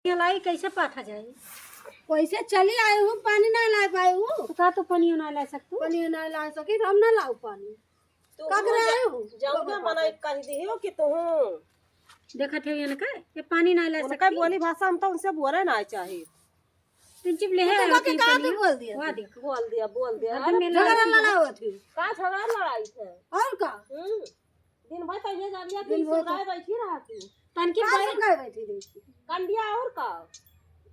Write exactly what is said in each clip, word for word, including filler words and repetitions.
ये लाई कैसे पाथा जाए? कैसे चली आई हूँ, पानी ना ला पाई हूँ। तो का तो पानी ना ला सकतू? पानी ना ला सकी, तो हम ना लाऊ पानी। तो का करे आई हूँ? जाऊंगा मना कह दी हो कि तू। देखत है इनका, ये पानी ना ला उनका सकती। बोली भाषा हम तो उनसे बोले ना चाही। तुम चुप ले तो है, उनका के कहाँ पे बोल दिया? वाह देख। बोल दिया, बोल दिया। हरदम अरे में झगड़ा लड़ाई लड़ावत है। का झगड़ा लड़ाई है? और का? हम्म। दिन भर तो ये जानिया दिन कि भर सुलगाए बैठी रहती। तनकी का बाई सुलगाए बैठी रहती? कंडिया और का?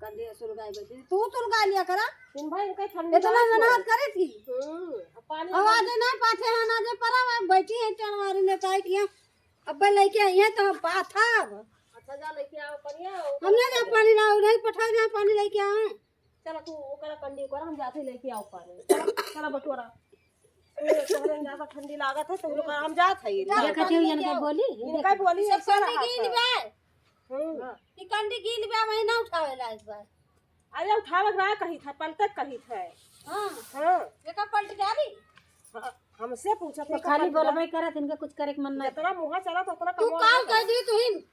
कंडिया सुलगाए बैठी। तू सुलगा लिया करा। दिन भर इनका ठंडी इतना बात मेहनत बोले। करे थी। हम्म, अब पानी आवाज ना पाछे है ना जे परा बैठी है टेनवारी में ताई किया। अब्बे लेके आई है तो हम पाथब। अच्छा, जा लेके आओ पानी, आओ। हम ना जा पानी लाओ, नहीं पठाओ, जा पानी लेके आओ। चला तू ओकरा कंडी ओकरा, हम जाते लेके आओ पानी। चला, चला बटोरा। ए, तोहरे ज्यादा ठंडी लागत है, तो हम जात है। जा, देखत हो, इनके बोली? इनका बोली सब ऐसा कंडी रहा गील था। बा। हम्म। हाँ। ई कंडी गील बा, वही ना उठावे ला इस बार। अरे उठावे के ना कही था, पलटे के कही था। हाँ। हाँ। देखा पलट डाली। हाँ, हमसे पूछत तो है खाली कपट बा। बोलबे करत, इनका कुछ करे के मन ना। जितना मुँह चला तो उतना तू कमवा काल ना कर दी तू ही।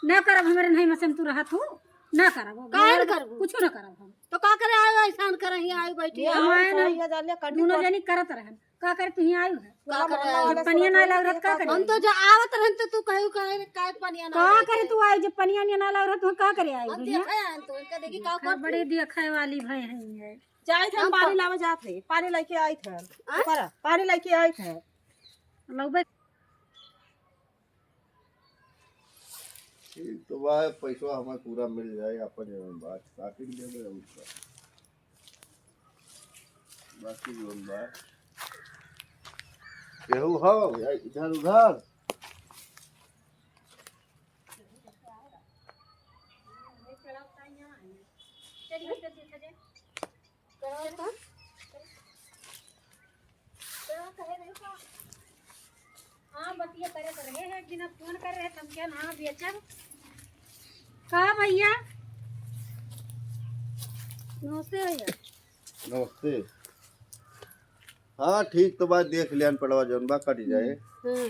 ना करब, हमरे नहीं मसम तू रहत हो, ना करब। काहे ना करबू? कुछ ना करब हम। तो का करे आयो ऐसान करही, आयो बैठी ये है। हम आए ना, ये जान लिया, कंडी दोनों पर जनी करत रहन। का करे तू ही आयो है? का करे आयो? पनिया ना लाग रहत, का करे? हम तो जो आवत रहन तो तू कहू काहे, काहे पनिया ना का लाग करे रहत? तू आयो, जब पनिया नहीं ना लाग रहत, तू का करे आयो हम है? देखे हैं तो इनका देखी का देखा, करती। बड़ी देखे वाली भई है ये। जाइत है, हम पानी प- लावे जात है, पानी लेके आइत है। आय? ओकरा, पानी लेके आइत है। लौबे। ठीक तो बा, पैसवा हमें पूरा मिल जाए, अपन जवन बा, काफी मिल जाए उसका। बाकी जवन बा, केहू हो या इधर उधर। हाँ, बतिया करे तो रहे हैं, एक दिन अब फोन कर रहे, तुम क्या ना बेचब? का भैया? नमस्ते भैया। नमस्ते। हाँ, ठीक तो बा, देख लियान, पेड़वा जौन बा, कट जाए। हम्म।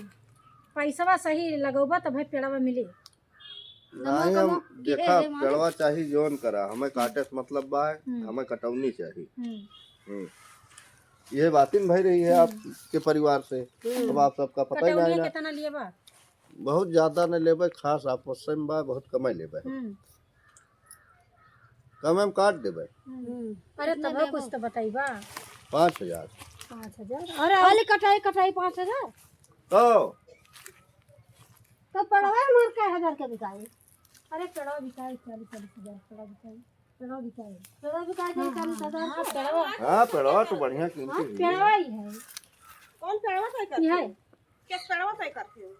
पैसवा सही लगौबा, तब है पेड़वा मिली। नहीं, हम देखा, पेड़वा चाही जौन करा, हमें काटे से मतलब बा है, हम्म। हमें कटौनी चाही। हम्म। हम्म। ये बातिन भई रही है आपके परिवार से, हम्म। अब आप सबका पता ही नहीं ना। कितना लिए बा? बहुत ज्यादा नहीं लेबे, खास आपस में बा, बहुत कम ही लेबे। हम्म। कम में काट देबे। हम्म। अरे, तब कुछ तो बताइबा। पाँच हजार। पाँच हजार? अरे, खाली कटाई, कटाई पाँच हजार? तो तो पेड़वा हमार कै हजार के बिकाई? अरे पेड़वा बिकाई चालीस, चालीस हजार, पेड़वा बिकाई, पेड़वा बिकाई। पेड़वा बिकाई के हाँ, चालीस हजार हाँ, के? पेड़वा। हाँ, पेड़वा तो बढ़िया कीमती हाँ, है। पेड़वा ही है। कौन पेड़वा तय करते ये है। हो? क्या पेड़वा तय करते हो?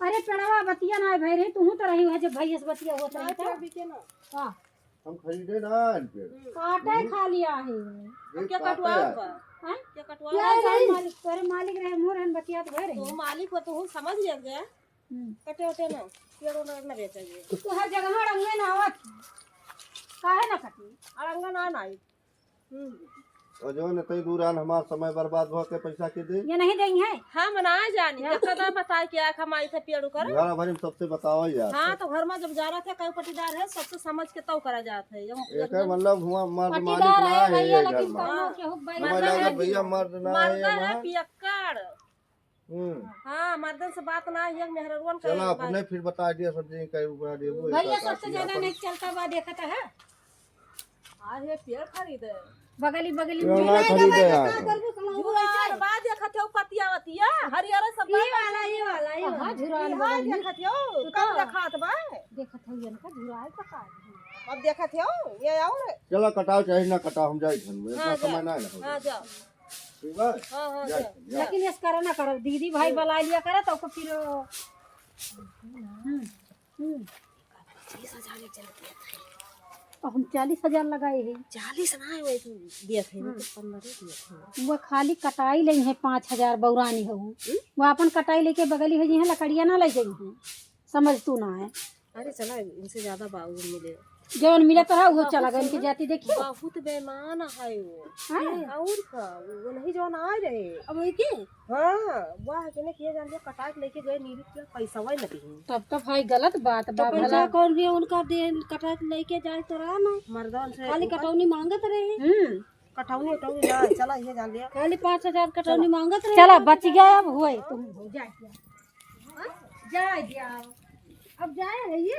अरे पेड़वा बतिया ना है भाई रे, तू तो रही है जब भैया से बतिया हुआ था। पेड़ बिके ना। हाँ। हम खरीदे ना आन पेड़। काटे खाली आहे। ये क्या काटे कटवाओ आए। का? हैं? क्या कटवाओ? क्या है मालिक, तोरे मालिक रहे, मोर हन बतिया तो भरे। तो मालिक हो तो हम समझ लिया गया। हम्म। कटे उटे ना, पेड़ उड़ ना बेचा जाए। तो हर जगह अड़ंगे ना आवत। काहे ना कटी? अड़ंगा ना ना आई। हम्म। और जो न तई दूर आन हमार समय बर्बाद हो के पैसा के दे। ये नहीं देई है। हम ना जानी, हाँ। देखा था बताए के आँख हम आई थे पेड़ उकर। घर भरी में सबसे बताओ यार। हाँ, तो घर में जब जा रहा था, कोई पटीदार है, सबसे समझ के तौ करा जात है। हम एक है मतलब हुआ मर्द मालिक पटीदार ना है है भैया, ये घर लेकिन में। कौनो केहू भाई मर्द ना है, भैया मर्द ना है, मर्द है यहाँ। पियक्कड़। हम्म। हाँ, मर्दन से बात ना है, मेहररुअन का चला, बात। अपने फिर बता दिया सब जगह कई रुपया देबो, भैया ऐसा सबसे ज्यादा नहीं चलता बा, देखत है। आज ये पेड़ खरीदे। बगली, बगली पेड़ में ना खरीदे यार। जुआर बा, देखत हो पतिया वतिया, हरियर सब ये बा। वाला, ये वाला, ये हाँ, वाला। झुराल ये बगल में। देखत हो, तू कम तो देखात बा। देखत हो, इनका झुराल पका दिया। अब देखत हो, ये और चला, कटाओ चाहे ना कटाओ, हम जाई घर में, इतना हाँ, जा। समय ना है। हाँ, जा। ठीक बा? हाँ, हाँ, जा, जा। जा। लेकिन ऐसा करा ना करो, दीदी भाई बुला लिया करा, तो फिर, हम्म, हम्म। चालीस हजार ले चल दिया था। अब हम चालीस हजार लगाए हैं। चालीस ना है, वो दिया था, वो तो हम्म। पन्द्रह दिया था। वो खाली कटाई लेई है पाँच हजार बौरानी हो। हम्म? वो अपन कटाई लेके बगली हो जी है, लकड़िया ना ले जाई है। समझ तू ना है। अरे चला, इनसे ज्यादा बाबू मिले। जवन मिलत रहा, वो चला गए, इनके जाति देखियो। बहुत बेईमान है वो। हाँ। और का, वो नहीं जवन आए रहे। अब वही के? हाँ, वाह, के ने किए जान दिया, कटाक लेके गए, नीलू के पैसा वही नहीं। तब तो भाई गलत बात तो बा, पैसा भला। कौन भी उनका दे, कटाक लेके जाए तो रहा ना। मर्दन से खाली उनका कटौनी मांगत रहे। हम्म। कटौनी उटौनी ना, चला ये जान लिया। खाली पाँच हजार कटौनी चला। मांगत रहे। चला, बच गया, अब हुए, तुम हो, जाए दिया। हाँ? जाए दिया। अब जाए है ये।